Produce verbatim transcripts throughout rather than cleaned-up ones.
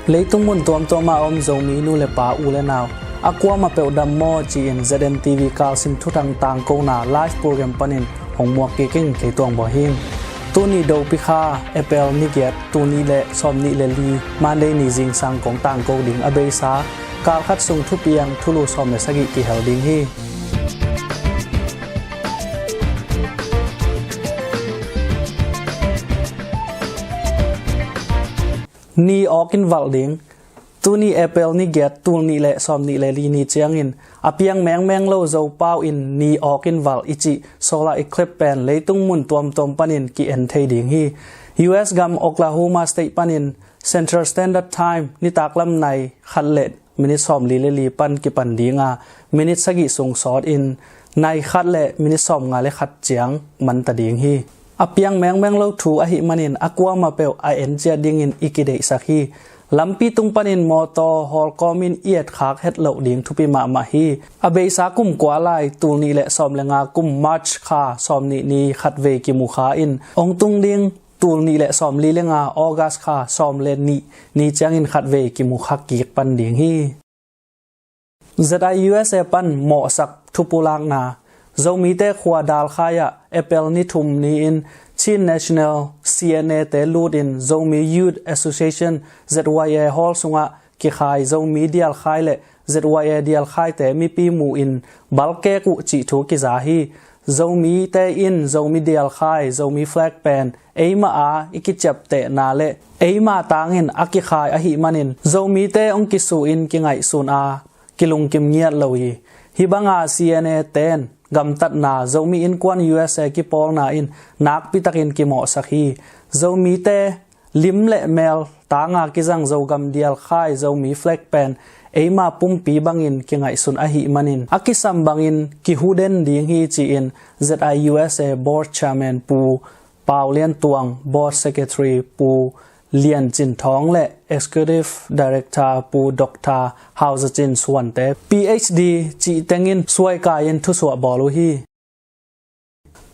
Leitung mun tuamtuam a om Zomi nu le pa, u le nau, a kuamah peuh dam maw ci-in Z N T V Kalsim thuthang tangkona live program panin hong muak kik ing. Kei Tuang Baw Hing. Tuni Dopi kha, April ni giat, tul nih le sawm nih le li, Monday ni zingsang kong tangko ding a beisa, kal khat sung thupiang thulu sawm le sagih kihel ding hi. Ni awk in valh ding. Tuni April ni giat, tul nih le sawm nih le li ni ciangin a piang mengmeng lo Zopau in ni awk in valh i cih solar eclipse pen leitung mun tuamtuam panin ki-en thei ding hi. U S gam Oklahoma State panin Central Standard Time nitaklam nai khat le minit sawm li le li pan kipan ding a, minit sagih sung sawt in nai khat le minit sawm nga le khat ciang manta ding hi. A piang mengmeng lo thu ahih manin a kuamah peuh a en ciat dingin i kideihsak hi. Lampi tung panin mawtaw hawlkawmin i etkhak het loh ding thupi mahmah hi. A beisa kum kua lai, tul nih le sawm le nga kum March kha sawm nih ni khatvei kimu kha in hong tung ding, tul nih le sawm li le nga August kha sawm le nih ni ciangin khatvei kimu kha kik pan ding hi. Z I U S A pan mawhsak thupulakna. Zomite khua Dalkhai ah April ni thum ni-in Chin National, C N A te lutin Zomi Youth Association, Z Y A hall sungah kikhai Zomi Dialkhai le Z Y A Dialkhaite mipi mu-in balkek uh cih thu kiza hi. Zomite in Zomi Dialkhai, Zomi flag pen eimah a i kiciaptehna le eimah tangin a kikhai ahih manin Zomite hong kisu-in kingaihsun a kilungkim ngiat lo hi. Hih banga C N A ten gamtatna Zomi Innkuan U S A kipawlna in nakpitakin kimawhsak hi. Zomite lim le mel tanga kizang Zogam Dialkhai Zomi flag pen eima pumpi bangin kingaihsun ahih manin a kisam bangin kihu den ding hi ci-in Z I U S A Board Chairman Pu Pau Lian Tuang, Board Secretary Pu Lian Cin Thawng le Executive Director Pu Doctor Hau Za Cin suante P H D cih tengin suaikai in thusuah bawl uh hi.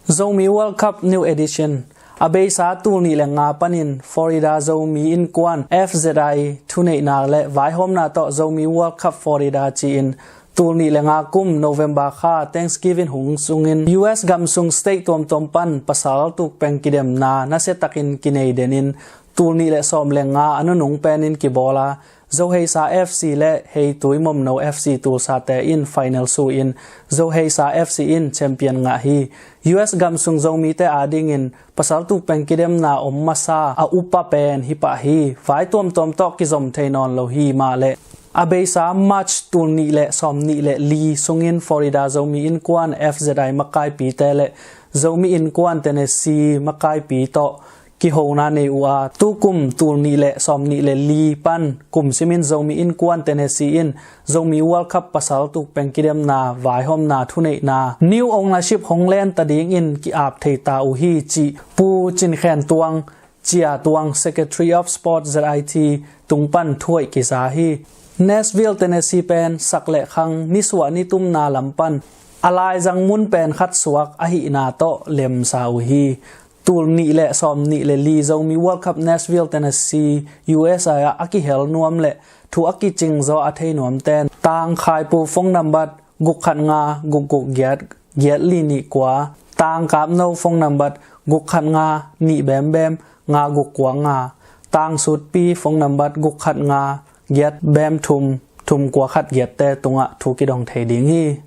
Zomi World Cup New Edition. A beisa tul nih le nga panin Florida Zomi Innkuan F Z I thuneihna le vaihawmna tawh Zomi World Cup Florida ci-in tul nih le nga kum November kha Thanksgiving hung sungin U S gam sung state tuamtuam pan pasal tukpeng kidemna nasiatakin kinei denin tul nih le sawm le nga a nunung penin kibawl a, Zoheisa F C le Heitui Momno F C Tulsate in final su-in Zoheisa F C in champion ngah hi. U S gam sung Zomite adingin pasal tukpeng kidemna om masa a upa pen hi pah hi. Vai tuamtuam tawh kizom thei nawn lo hi mah le a beisa March tul nih le sawm nih le li sungin Florida Zomi Innkuan F Z I makaipite le Zomi Innkuan Tennessee makaipi tawh kihona nei uh a, tukum tul nih le sawm nih le li pan kum simin Zomi Innkuan Tennessee in Zomi World Cup pasal tukpeng kidemna vaihawmna thuneihna new ownership hong lenta dingin ki-ap thei ta uh hi cih Pu Cin Khen Tuang, Cia Tuang, Secretary of Sport Z I T tung pan thuhoih kiza hi. Nashville, Tennessee pen sak le khang nisuah nitumna lam pan a laizang mun pen khat suak ahihna tawh lemsa uh hi. Tul nih le sawm nih le li Zomi World Cup Nashville, Tennessee, U S A ah a kihel nuam le thu a kicing zaw a thei nuamten Tang Khaipu phone number guk khat nga guk guk giat giat li nih kua, Tang Kap No phone number guk khat nga nih bem bem nga guk kua nga, Tang Sut Pi phone number guk khat nga giat bem thum thum kua khat giatte tungah thu kidong thei ding hi.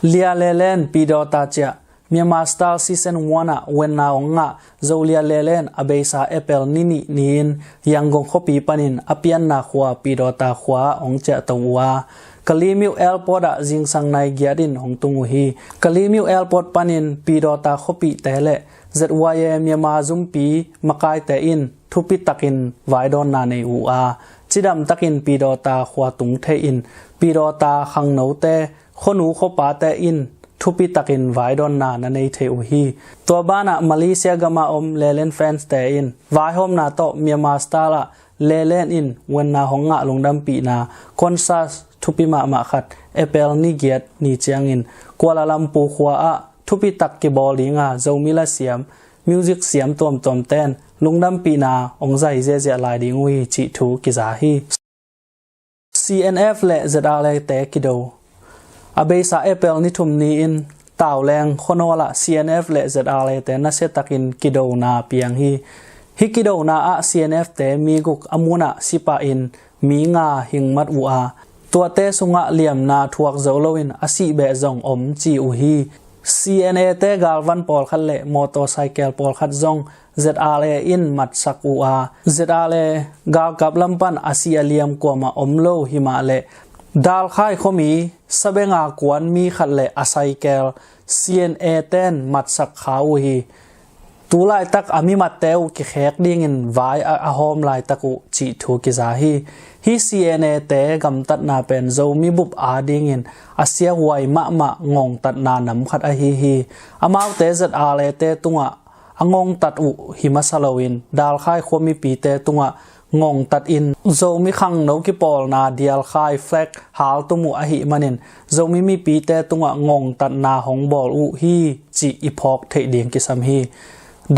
Lia Lelen Pi Dawta ciah. Myanmar Star Season one ah venna hong ngah Zo Lia Lelen a beisa April ni nih ni-in Yangon khuapi panin a pianna khua Pi Dawta khua ah hong ciahto uh a, Kalaymyo Airport ah zingsang nai giat in hong tung uh hi. Kalaymyo Airport panin Pi Dawta khuapihte le Z Y A Myanmar zumpi makaite in thupitakin vaidawnna nei uh a, cidamtakin Pi Dawta khua tung thei-in Pi Dawta khangnote, khuanu khuapate in thupitakin vaidawnna na nei thei uh hi. Tua banah Malaysia gama om Lelen fans te in vaihawmna tawh Myanmar Star ah Lelen in venna hong ngah lungdampihna concert thupi mahmah khat April ni giat ni ciangin Kuala Lumpur khua ah thupitak kibawl dinga Zomi la siam, music siam tuamtuam ten lungdampihna hong za hi ziahziah lai ding uh hi cih thu kiza hi. C N F le Z R A te kido. A beisa April ni thum ni-in Tauleng khuanawl ah C N F le Z R A te nasiatakin kidona piang hi. Hih kidona ah C N F te mi guk a munah si pahin mi nga hingmat uh a, tuate sungah liamna thuak zo loin a sih beh zong om ci uh hi. C N A te galvan pawlkhat le motorcycle pawlkhat zong Z R A in matsak uh a, Z R A galkap lam pan a sih a liam kuamah om lo hi mah leh Dalkhai khuami Sabenga kuan mi khat le a cycle C N A ten matsak kha uh hi. Tu laitak a mimatte uh kikhek dingin vai a, a hawm laitak uh cih thu kiza hi. Hih C N A te gamtatna pen Zomi bup adingin a siahuai mahmah ngongtatna nam khat ahi hi. Amaute Z R A te tungah a ngongtat uh hi masa loin Dalkhai khua mipite tungah ngongtatin Zomi khangno kipawlna Dalkhai flag haltum uh ahih manin Zomi mipite tungah ngongtatna hong bawl uh hi cih i phawk theih ding kisam hi.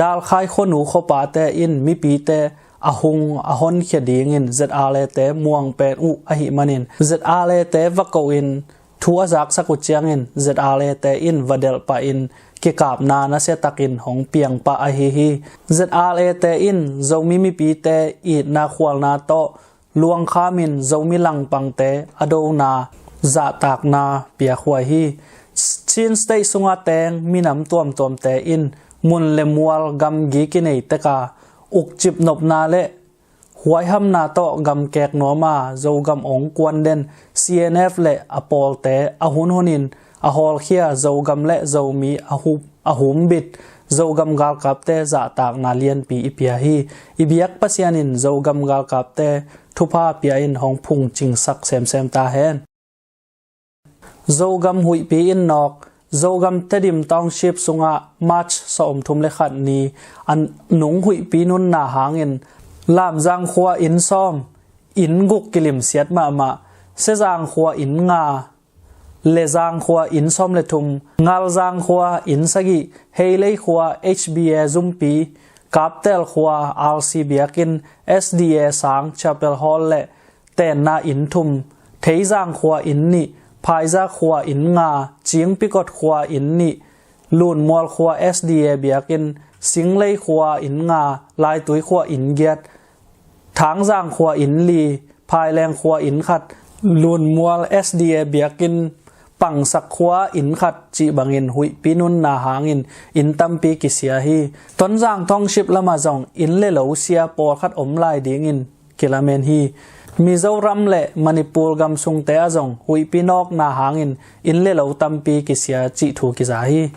Dalkhai khuanu khuapate in mipite a hung a honkhia dingin Z R A te muang pen uh ahih manin Z R A te va ko-in thu a zaksak uh ciangin Z R A te in va delh pahin kikapna nasiatakin hong piang pah ahi hi. Z R A te in Zomi mipite itna khualna tawh luangkhamin Zomi langpangte a dona zahtakna piakhuai hi. Chin State sunga teng minam tuamtuamte in mun le mual gamgi kinei teka ukcip nopna le huaihamna tawh gamkek nuama Zogam ong kuan den C N F le a pawlte a hunhunin a hawlkhia Zogam le Zomi a hu-, a humbit Zogam galkapte zahtakna lianpi i pia hi. I biak Pasian in Zogam galkapte thupha pia in hong phungcingsak semsem ta hen. Zogam huihpi in nawk. Zogam Tedim Township sungah March sawmthum le khat ni a nung huihpi nunna hangin Lamzang khua inn sawm, inn guk kilimsiat mahmah, Sezang khua inn nga, Lezang khua inn sawm le thum, Ngalzang khua inn sagih, Heilei khua H B A zumpi, Kaptel khua R C biakinn, S D A sang chapel hall le tenna inn thum, Theizang khua inn nih, Phaizak khua inn nga, Cingpikot khua inn nih, Lunmual khua S D A biakinn, Singlei khua inn nga, Laitui khua inn giat, Thangzang khua inn li, Phaileng khua inn khat, Lunmual S D A biakinn, Pangsak khua inn khat cih bangin huihpi nunna hangin inn tampi kisia hi. Tonzang Township lamah zong inn le lo sia pawlkhat om lai dingin kilamen hi. Mizoram le Manipur gam sungte ah zong huihpi nawkna hangin inn le lo tampi kisia cih thu kiza hi.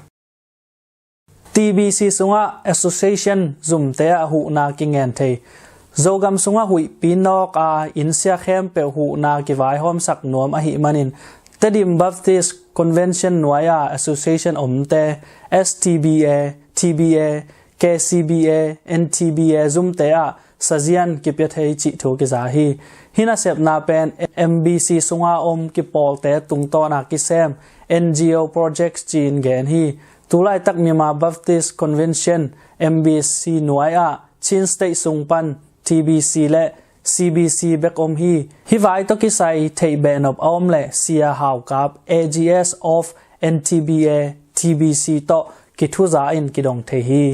T B C sungah association zumte ah huhna kingen thei. Zogam sungah huihpi nawk a inn sia khempeuh huhna kivaihawmsak nuam ahih manin Tedim Baptist Convention nuai-a association omte S T B A, T B A, K C B A, N T B A zumte ah sazian kipia thei cih thu kiza hi. Hih nasepna pen M B C sunga om kipawlte tungtawna kisem N G O projects ci-in gen hi. Tulaitak Myanmar Baptist Convention M B C nuai-ah Chin State sung pan T B C le C B C bek om hi. Hih vai tawh kisai theih behnop a om le Sia Haukap A G S of N T B A T B C tawh kithuza in kidong thei hi.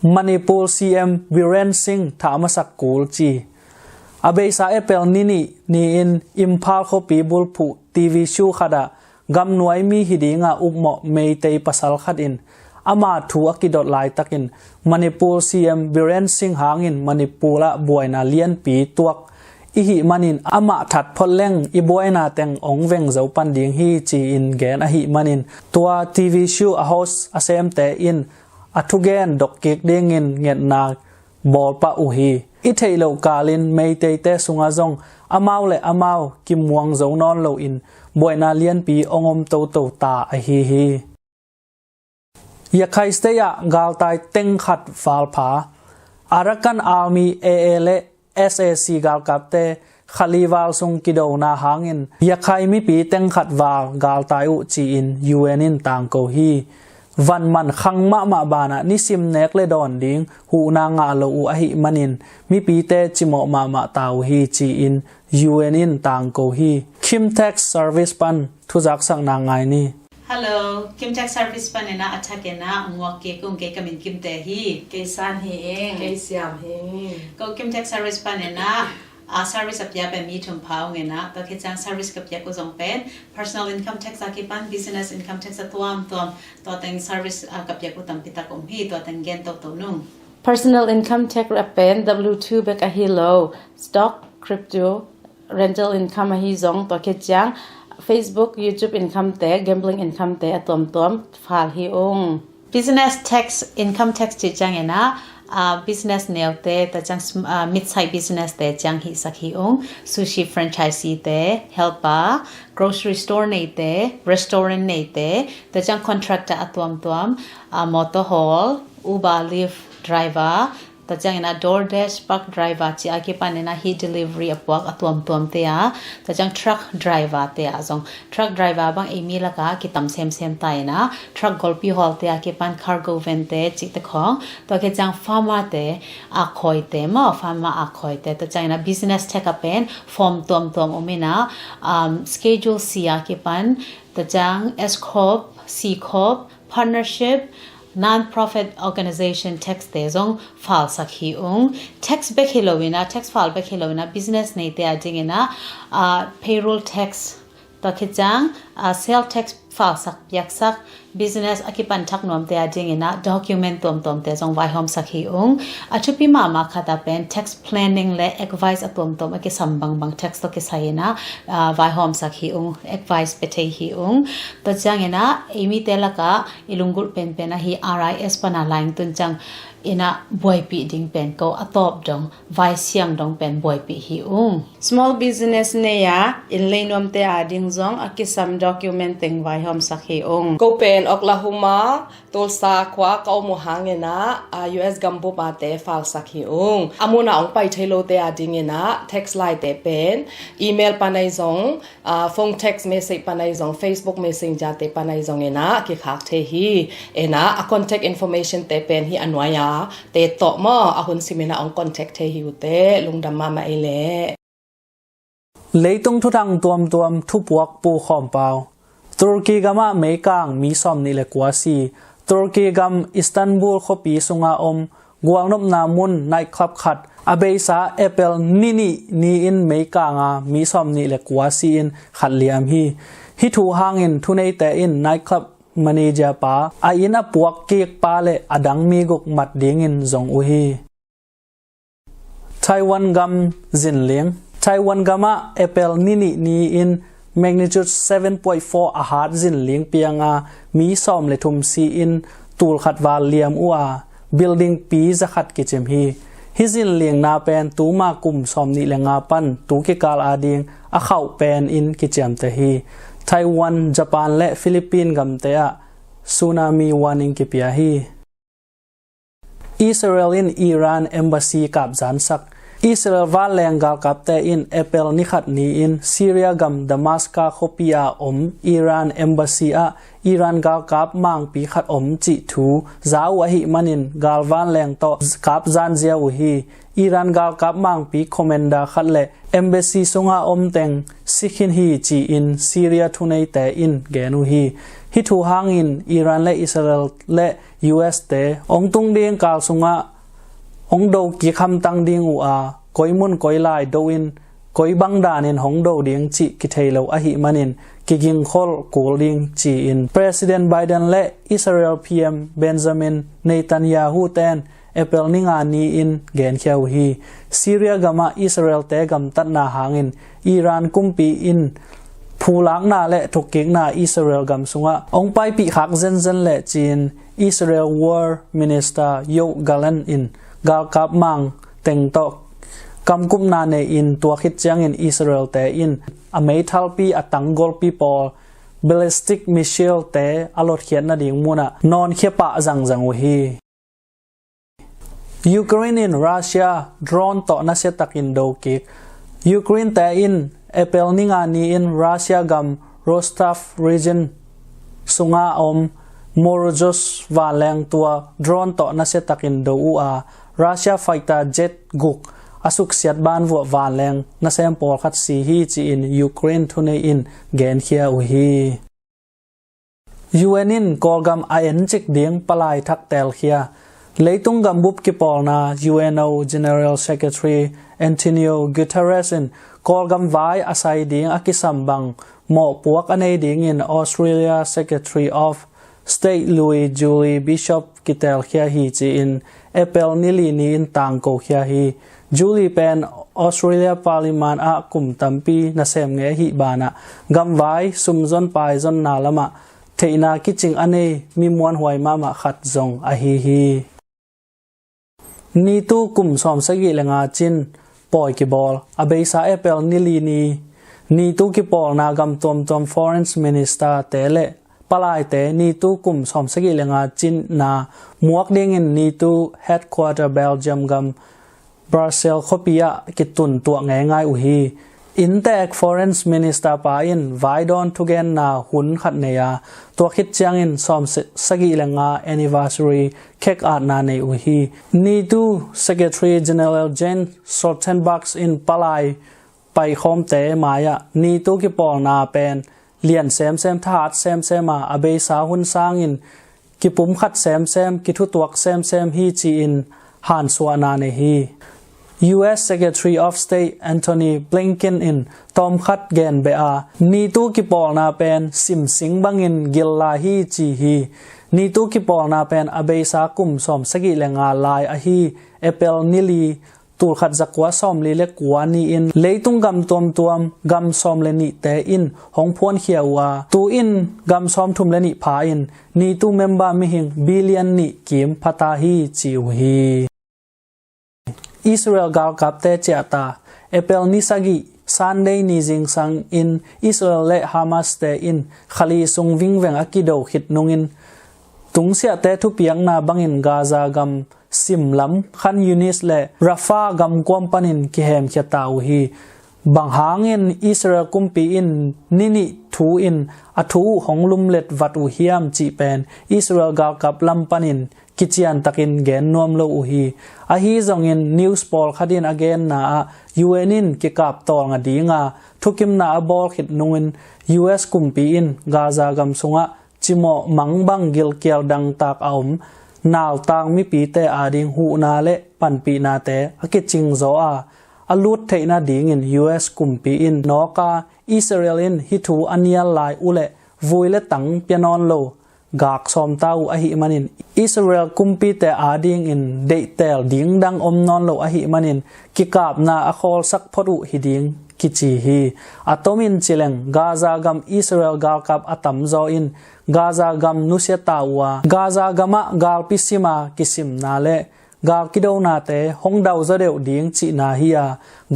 Manipur C M Biren Singh thah masak kul ci. A beisa April ni nih ni-in Imphal khuapi bulphuh T V show khatah gamnuai mi hi dinga upmawh Meitei pasal khat in ama thu a kidot laitakin Manipur C M Biren Singh hangin Manipur ah buaina lianpi tuak ihih manin amah that phot leng i buaina teng ong veng zo pan ding hi ci-in gen ahih manin tua T V show a host a semte in a thugen dokkik dingin ngetna bawlpah uh hi. I theih loh kalin Meiteite sungah zong amau le amau kimuang zo nawn loin buaina lianpi ong om toto ta ahi hi. Rakhine State ah galtai teng khat valpha. Arakan Army A A le S A C galkapte Khalival sung kidona hangin Rakhine mipi teng khat val galtai uh ci-in U N in tangko hi. van man khang mahmah banah nisim nek le dawn ding huhna ngah lo uh ahih manin mipite cimawh mahmah ta uh hi ci-in U N in tangko hi. Kim Tax Service pan thuzaksakna ngai ni. Hello, Kim Tax Service panin ah a thak in ah nguak kik ung. Kei ka min Kimte hi. Kei San hi ing. Kei Siam hi ing. Ko Kim Tax Service panin ah a service a pia pen mi thum pha ung in ah, tua khit ciang service ka piak uh zong pen personal income tax a kipan business income tax a tuamtuam, tua teng service a ka piak uh tampi tak om hi. Tua teng gen toto nung. Personal income tax a pen W two bek ahi lo, stock, crypto, rental income ahi zong, tua khit ciang Facebook, YouTube income te, gambling income te a tuamtuam fal hi ung. Business tax, income tax cih ciangin ah, ah, business neute, tua ciang sm-, ah, mid-size business te ciang hihsak hi ung. Sushi franchisee te, helper, grocery store neite, restaurant neite, tua ciang contractor a tuamtuam, ah, motor haul, Uber, Lyft driver, tua ciangin ah DoorDash, Pug driver cih a kipanin ah hih delivery a puak a tuamtuam te a, tua ciang truck driver te a zong, truck driver bang ei mi lakah kitam semsem ta in ah, truck golpi hawl te a kipan cargo van te cihte khawng, tua khit ciang farmer te, akhawi te maw, farmer akhawi te, tua ciangin ah business tax a pen form tuamtuam om in ah, um, Schedule C a kipan, tua ciang S corp, C corp, partnership, non-profit organization tax te zong falsak hi ung. Tax bek hi lo in ah, tax fal bek hi lo in ah, business neite a dingin ah, ah, payroll tax, tua khit ciang, ah, sale tax falsak piaksak, business a kipan thak nuamte a dingin ah document tuamtuamte zong vaihawmsak hi ung. A thupi mahmah khat a pen tax planning le advice a tuamtuam a kisam bangbang tax tawh kisai in ah, ah, vaihawmsak hi ung, advice pia thei hi ung. Tua ciangin ah ei mite lakah i lunggulh penpen ahi R I S pana laing tun ciang in ah buaipih ding pen ko a tawp dong, vaisiang dong pen buaipih hi ung. Small business nei a inn lei nuamte a ding zong a kisam document teng vaihawmsak hi ung. Ko pen Oklahoma, Tulsa khua ka om uh hangin ah, ah, U S gambup a te falsak hi ung. A mun ah hong pai thei lote a dingin ah tax laite pen email panai zong, ah, phone text message panai zong, Facebook Messenger te panai zong in ah kikhak thei hi. In ah a contact information te pen hih a nuai a te tawh maw, a hun sim in ah hong contact thei hi uh teh. Lungdam mahmah ei leh. Leitung thuthang tuamtuam thupuak pukhawm pau. Turkey gamah meikang mi sawmnih le kua si. Turkey gam Istanbul khuapi sunga om gualnopna mun night club khat a beisa April ni nih ni-in meikanga mi sawmnih le kua si-in khat liam hi. Hih thu hangin thuneite in night club manager pa, a inn a puak kik pa le a dang mi guk mat dingin zong uh hi. Taiwan gam zinling. Taiwan gamah April ni nih ni-in magnitude seven point four a hat zinling pianga mi sawm le thum si-in tul khat val liam uh a, building pi za khat kicim hi. Hih zinlingna pen tuma kum sawmnih le nga pan tu kikal ading a khauh pen in kiciamteh hi. Taiwan, Japan le Philippine gamte ah tsunami warning kipia hi. Israel in Iran embassy kapzansak. Israel vanleng galkapte in April ni khat ni-in Syria gam Damascus khuapi a om Iran embassy ah Iran galkap mangpi khat om cih thu za uh ahih manin galvanleng tawh kapzan ziau uh hi. Iran galkap mangpi commander khat le embassy sunga om teng si khin hi ci-in Syria thuneite in gen uh hi. Hih thu hangin Iran le Israel le U S te hong tung ding kal sungah hong do kik hamtang ding uh a, koi mun koi lai do in koi bang danin hong do ding cih kithei lo ahih manin kigingkhol kul ding ci-in President Biden le Israel P M Benjamin Netanyahu ten April ni nga ni-in genkhia uh hi. Syria gamah Israel te gamtatna hangin Iran kumpi in phulakna le thukkikna Israel gam sungah hong paipih khak zenzen le ci-in Israel War Minister Yoav Gallant in galkap mang teng tawh kamkupna nei-in tua khit ciangin Israel te in a meithalpi a tanggolpi pawl ballistic missile te a lotkhiat nading munah nawnkhia pah zangzang uh hi. Ukraine in Russia drone tawh nasiatakin do kik. Ukraine te in April ni nga ni-in Russia gam Rostov region sunga om Morozov vanleng tua drone tawh nasiatakin do uh a, Russia fighter jet guk a suksiat banvuah vanleng nasem pawlkhat si hi ci-in Ukraine thunei in genkhia uh hi. U N in Kawlgam a encik ding palai thak telkhia. Leitung gambup kipawlna U N O General Secretary Antonio Guterres in Kawlgam vai a sai ding a kisam bang mawhpuak a nei dingin Australia Secretary of State lui Julie Bishop kitelkhia hi ci-in April ni li ni-in tangkokhia hi. Julie pen Australia Parliament ah kum tampi nasem ngei ahi banah gamvai sumzon paizonna lamah theihna kicing a nei mi muanhuai mahmah khat zong ahi hi. Nitu kum sawmsagih le nga cin pawi kibawl a beisa April ni li ni nitu kipawlna gam tuamtuam foreign minister te le palaite nitu kum sawmsagih le nga cinna muak dingin nitu headquarter Belgium gam Brussels khuapi ah kitun tuah ngeingai uh hi. Inntek foreign minister pa in vaidawn thugenna hun khat nei a, tua khit ciangin sawmsagih le nga anniversary cake atna nei uh hi. Nitu Secretary General Jens Stoltenberg in palai paikhawmte mai-ah nitu kipawlna pen lian semsem, thahat semsem a, a beisa hun sangin kipumkhat semsem, kithutuak semsem hi ci-in hansuahna nei hi. U S Secretary of State Antony Blinken in tawmkhat gen beh a, nitu kipawlna pen simsing bangin gil lai hi ci hi. Nitu kipawlna pen a beisa kum sawmsagih le nga lai ahi April ni li tulkhat zakua sawmli le kua ni-in leitung gam tuamtuam gam sawm le nihte in hong phuankhia uh a, tu-in gam sawmthum le nih pha in nitu member mihing billion nih kim phata hi ci uh hi. Israel galkapte ciahta. April ni sagih Sunday ni zingsang in Israel le Hamas te in khali sung vingveng a kido khit nungin tungsiahte thupiakna bangin Gaza gam simlam Khan Yunis le Rafah gamkuam panin kihemkhia ta uh hi. Bang hangin Israel kumpi in ni nih thu in a thu uh hong lumlet vat uh hiam cih pen Israel galkap lam panin kiciantakin gen nuam lo uh hi. Ahi zongin news pawlkhat in a genna ah U N in kikap tawlnga dinga thukimna a bawl khit nungin U S kumpi in Gaza gam sungah cimawh mang bang gilkial dangtak a om nautang mipite ading huhna le panpihnate a kicingzaw a, a lut theihna dingin U S kumpi in nawka Israel in hih thu a nial lai uh le vui le tang pia nawn lo gak sawmta uh ahih manin Israel kumpite adingin deihtel ding dang om nawn lo ahih manin kikapna a khawlsak phot uh hi ding kici hi. A tomin cileng Gaza gam Israel galkap a tamzaw in Gaza gam nusia ta uh a, Gaza gamah galpi sima kisimna le gal kidonate hong dauzaw deuh ding cihna hi a,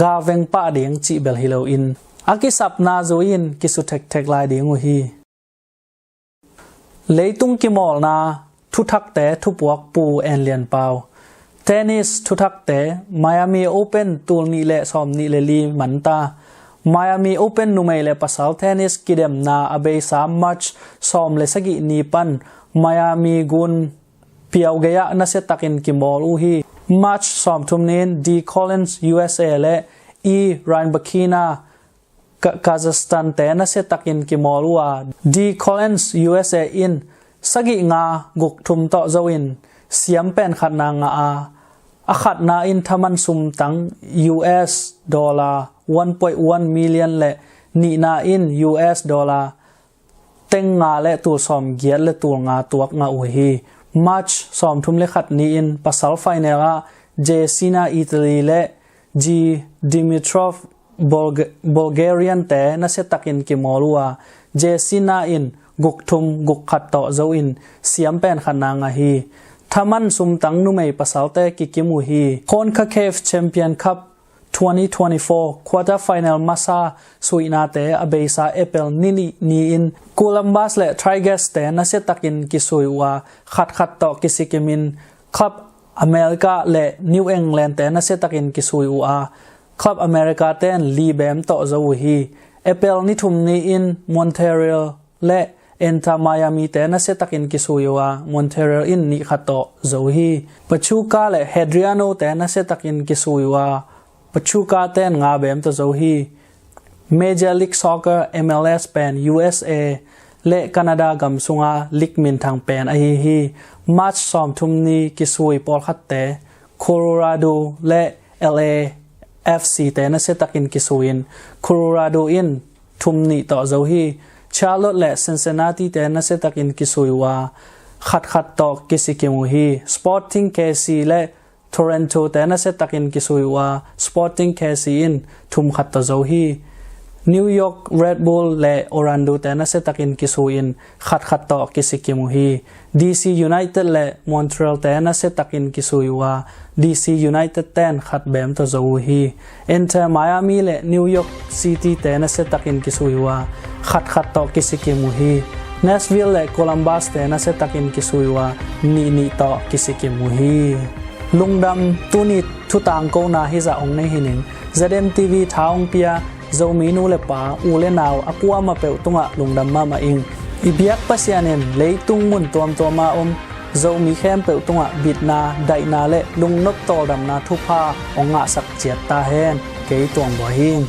gal veng pah ding cih bel hi loin a kisapna zui-in kisu thekthek lai ding uh hi. Leitung kimawlna thuthakte thupuak Pu En Lian Pau. Tennis thuthakte Miami Open tul nih le sawm nih le li manta. Miami Open numei le pasal tennis kidemna a beisa March sawm le sagih ni pan Miami gun piau gei-ah nasiatakin kimawl uh hi. March sawmthum ni-in D Collins U S A le E Rybakina Ka-, Kazakhstan te nasiatakin kimawl uh a, D Collins U S A in sagih nga guk thum tawh zo in siam pen khatna ngah a, a khatna in thaman sumtang U S dollar one point one million le nihna in U S dollar teng nga le tul sawm giat le tul nga tuak ngah uh hi. March sawmthum le khat ni-in pasal final ah Jesina Italy le G Dimitrov Bulg-, Bulgarian te nasiatakin kimawl uh a, Jesina in guk thum guk khat tawh zo in siam pen khatna ngah hi. Thaman sumtang numei pasalte kikim uh hi. Concacaf Champion Cup twenty twenty-four quarter final masa suihnate a beisa April ni nih ni-in Columbus le Tigers te nasiatakin kisui uh a, khatkhat tawh kisikimin Club America le New England te nasiatakin kisui uh a, Club America ten li bem tawh zo uh hi. April ni thum ni-in Montreal le Inter Miami te nasiatakin kisui uh a, Monterrey in nih khat tawh zo hi. Pachuca le Herediano te nasiatakin kisui uh a, Pachuca ten nga beem tawh zo hi. Major League Soccer, M L S pen U S A le Canada gam sunga league minthang pen ahi hi. March sawmthum ni kisui pawlkhatte Colorado le L A F C te nasiatakin kisui in Colorado in thum nih tawh zo hi. Charlotte le Cincinnati te nasiatakin kisui uh a, khatkhat tawh kisikim uh hi. Sporting K C le Toronto te nasiatakin kisui uh a, Sporting K C in thum khat tawh zo hi. New York Red Bull le Orlando te nasiatakin kisui in khatkhat tawh kisikim uh hi. D C United le Montreal te nasiatakin kisui uh a, D C United ten khat beem tawh zo uh hi. Inter Miami le New York City te nasiatakin kisui uh a, khatkhat tawh kisikim uh hi. Nashville le Columbus te nasiatakin kisui uh a, nih nih tawh kisikim uh hi. Lungdam, tuni thutangkona hizah hong nei hi ning. Z M T V tha hong pia Zomi nu le pa, u le nau a kuamah peuh tungah lungdam mahmah ing. I biak Pasian in leitung mun tuamtuama om Zomi khempeuh tungah bitna, daihna le lungnop tawldamna thupha hong ngahsak ciat ta hen. Kei Tuang Bua hi ing.